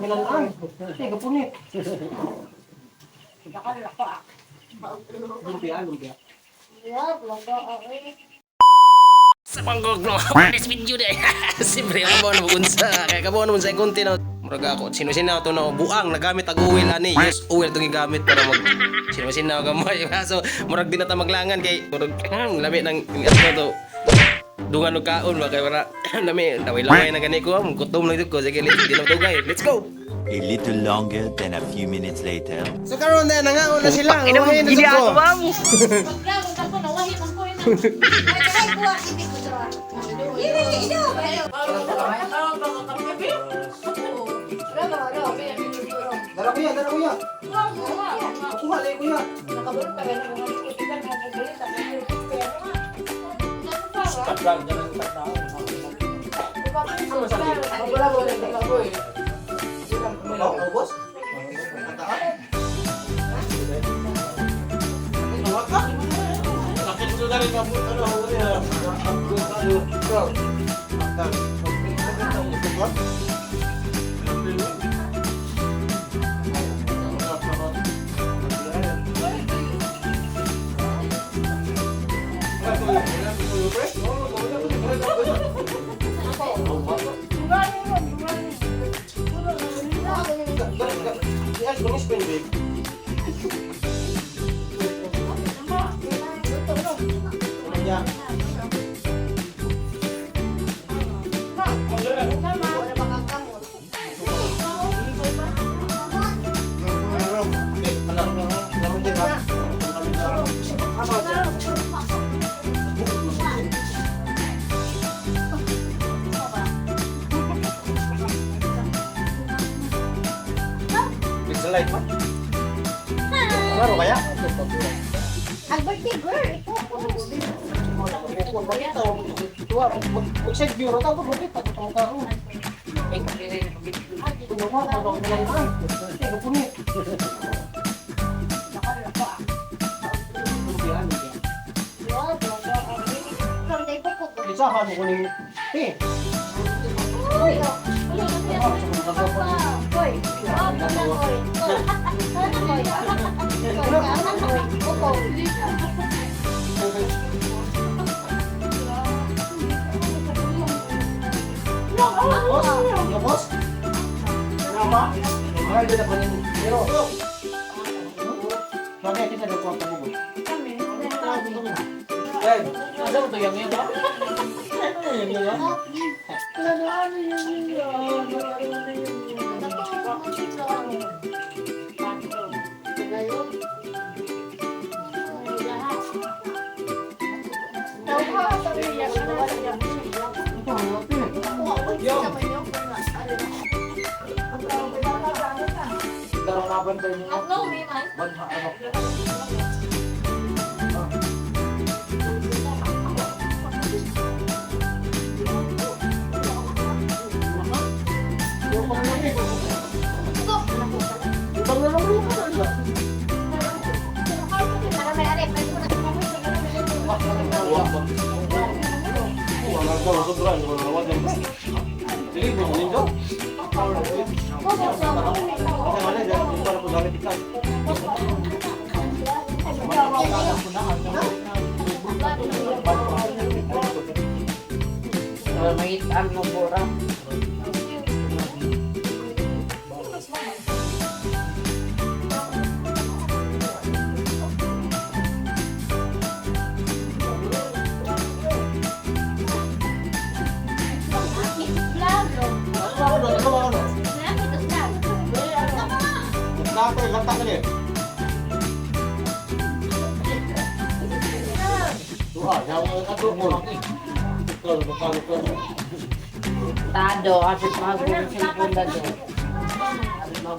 Bilalaan. Ay, kapunit. Lumpia, lumpia. Sa panggog no, this video day. Siyempre, kabo na magunsa. Kaya kabo na sa konti no. Murag ako, sino-sino to no, buang nagamit ag oil ani. Yes, oil tong gigamit para mag sino-sino gamay. So, murag di na ta maglangan kay murag lami ng ano to. Dungan og kaon ba kay wala lami laway-laway na gani ko, gutom lang jud ko. Sige, let's di na tugay. Let's go. A little longer than a few minutes later. So karon na nangaon na sila. Uwahin na ko. Dala kuya, dala kuya. Kuha lang kuya. Oh, boss. Light man. Klaro kaya? Mag-side view ra ta bakit ta tong tao. Isahan mo kuning eh. Boss, yo boss. Nama? Mahal din ako ng pero. Bakit kita daw ko pabugo? Eh, asa mo to yang yang ba? Ano yang yang ba? Ano ano ano? Lata, lata ka ni. Tuha, yaw ka to mo. Klaro, klaro, klaro. Tado, kapit mga cellphone dado. Kapit mga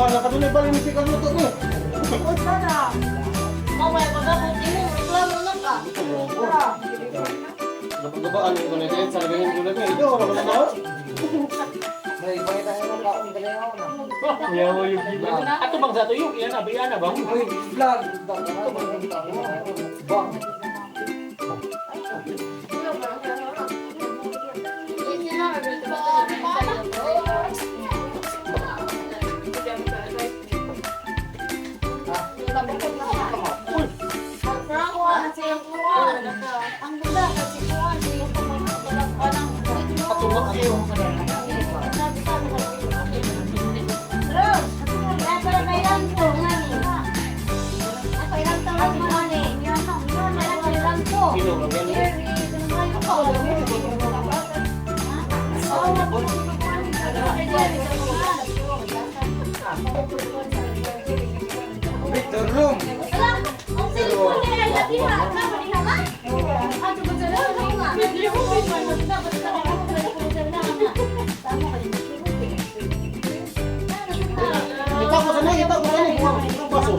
Kala ka doon, balik ni Pika luto ni. Mamaya pagkabot imo, reklamo na ka. Gabaan ko na ito, sa lagay ko na ito. Wala ko na ba? May pakita mo ng kaon dalawa na. Yaw yung Ato bang sa tuyo? Iyan na, iyan na ba? Uy, vlog. Bang. Ang ganda kasi kuwan yung Ato Sino bang yan? Victor Room. Kita ko sa kita ko sa Ang baso.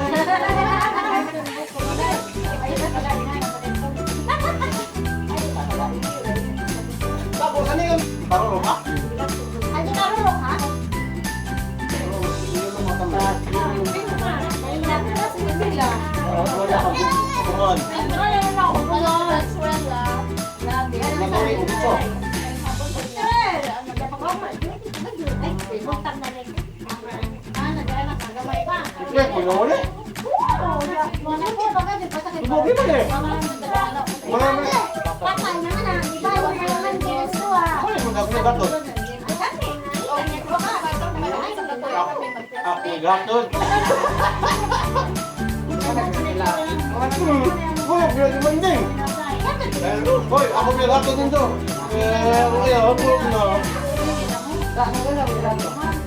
Tako sa niyo. Parolo ka? Wala ka. Kungan. Nagawin ko dito. Hindi, kung wala. Tubogi ba eh? Wala na. Wala mo gagawin gatot. Ako gatot. Wala, grabe man din. Hoy, ako may gatot din to. Eh, okay, ako na.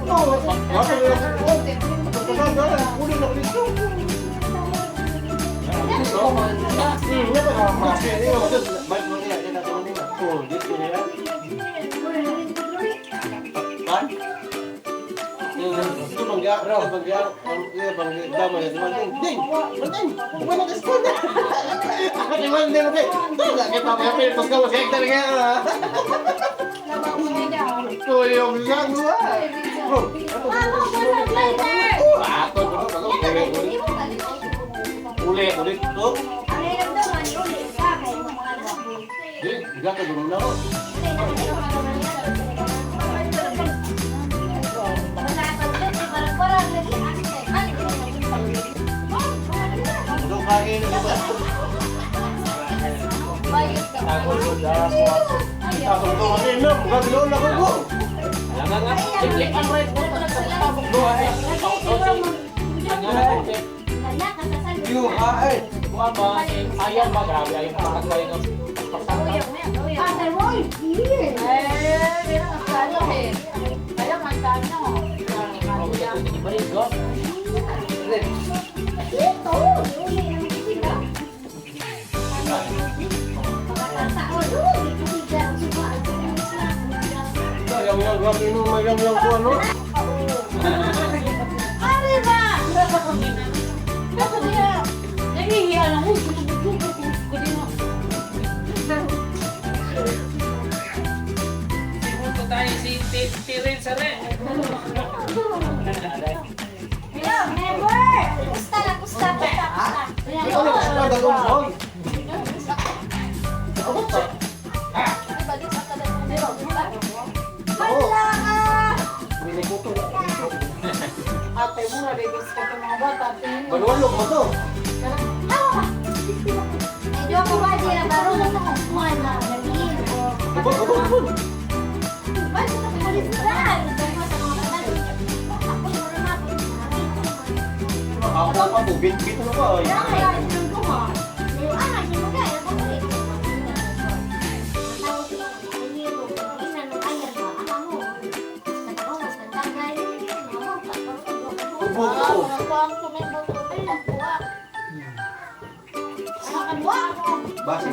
No, gatot na ako. Kunin ako dito. Uli, ulit to. Di, gato dulu na ako. Ito kain na ba? Ako to kasi no, gagawin na ko. Alam nga. Simple ang right mo pa nagtabok do ay. You ay. Kuha ba? Ayan ba grabe ay pagkatway ng pagsangka. Yang yang gagawin mo yang yang ko ano? Siguro tayo si Tirin sa re. Ikaw na kasi gagawin mo. Ako pa. Ate mo na rin sa mga bata. Baluwalok mo to. Ubod, ubod, ubod. Ako pa po, bit-bit na ba? Ay. Ubod ko. Basi.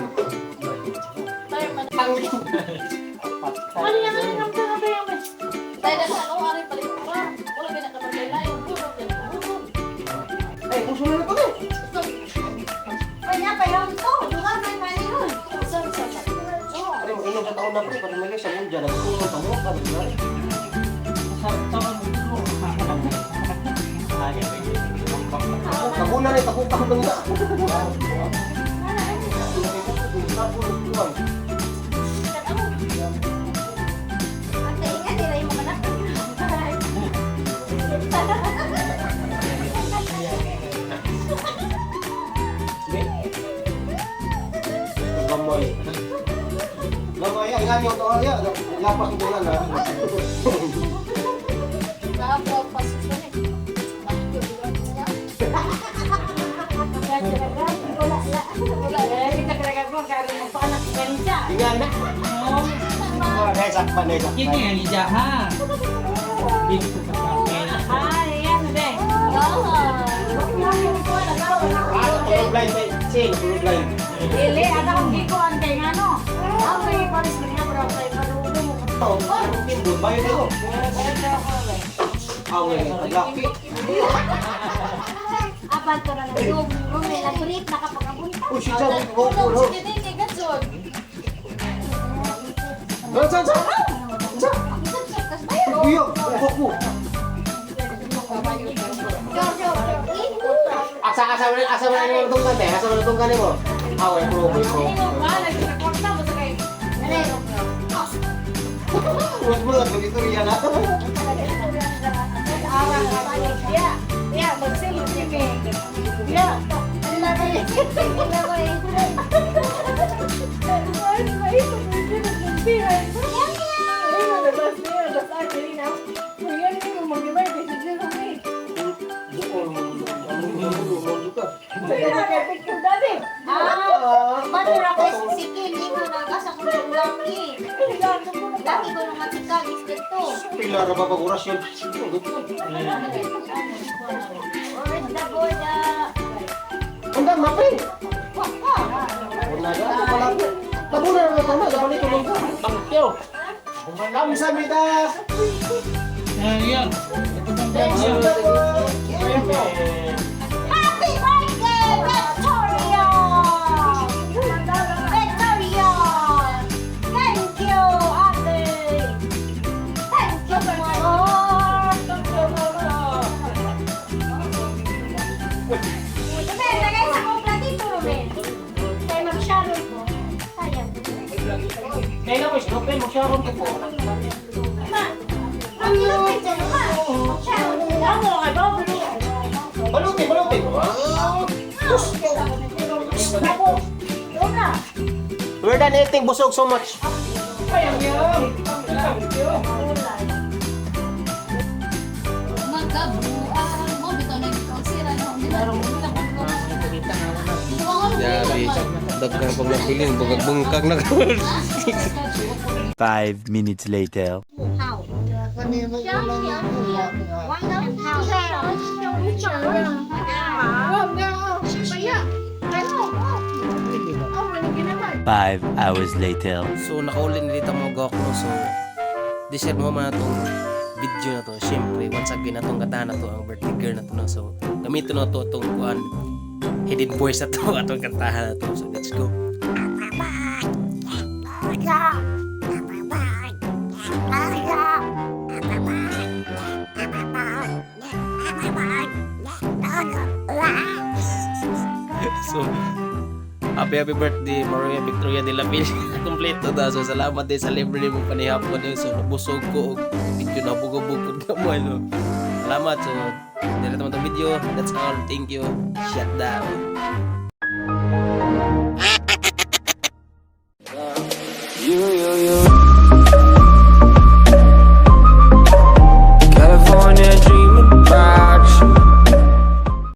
Tayo na sa ano, ari palit pa. Wala gina ka maglaylay. taon na pre, pag may sa mundial, nagtulong pa mo, kami na. Kabuna na, takupa ko lang na. Ang tainga nila yung mga anak. Gamoy. Gamoy, ay nga niyo to ay, lapas ko na na. Tingnan na. Oh, nesakpan, nesakpan. Kini ang ijaha. Dito sa kape. Ah, tulog blind, eh. Sing, tulog blind. Dili, ada kong gikuan kay ngano. Ako kay Paris Marina pero kay padugo mo. Oh, pindot ba yun ako? Ah, ngayon, laki. Apan to na lang. Rumel, nagkulit, nakapagabunta. Oh, shit, sabi ko, oh, oh. Saan, saan, saan? Kuya, bukok mo. Asa, asa mo, asa mo na yung tungkan, te? Asa mo na tungkan mo? Ah, wala, pro, pro, pro. Nagkakorta mo sa kay. Mas mo lang, ganito riyan, ha? Ya, ya, magsilot niya kay. Ya. Bato ra kay si Kim, imo nagasa ko ng laki. Laki ko nung matikag, is dito. Pila ra ba pag-oras yun? Orange na boda. Unda, mape! Wala na, ano pala? Tabuna na tama, dapat ito lang ka. Thank you. Kamsahamnida! Ayan. Kamsahamnida po! Happy birthday, Victoria! Victoria! Thank you, ate! Thank you, mama! Ruben, lagay sa akong platito, Ruben. Kaya mag-sharon ko. Sayang. Kaya na mo, stop mo siya ron ko. Ma, ang lupit dyan, ma. Sharon. Amo kay ba Baluti, baluti! Wow! Ako. Una. We're done eating, busog so much. Magkabuan mo bitaw nag-sira na Grabe, daghan pag nabilin, bungkag na. 5 minutes later. 5 hours later. So nakauli na dito mga gokno. So deserve mo man itong video na to. Siyempre, once again na itong katahan na to, ang birthday girl na to. No? So gamitin na to itong kuan hidden voice na to atong kantahan na to. So let's go. So happy happy birthday, Maria Victoria de la Villa. Kompleto na. So salamat din sa libre mo panihapon eh. So nabusog ko og video na bugog-bugod ka mo ano. Salamat. So dito naman tong video. That's all. Thank you. Shut down.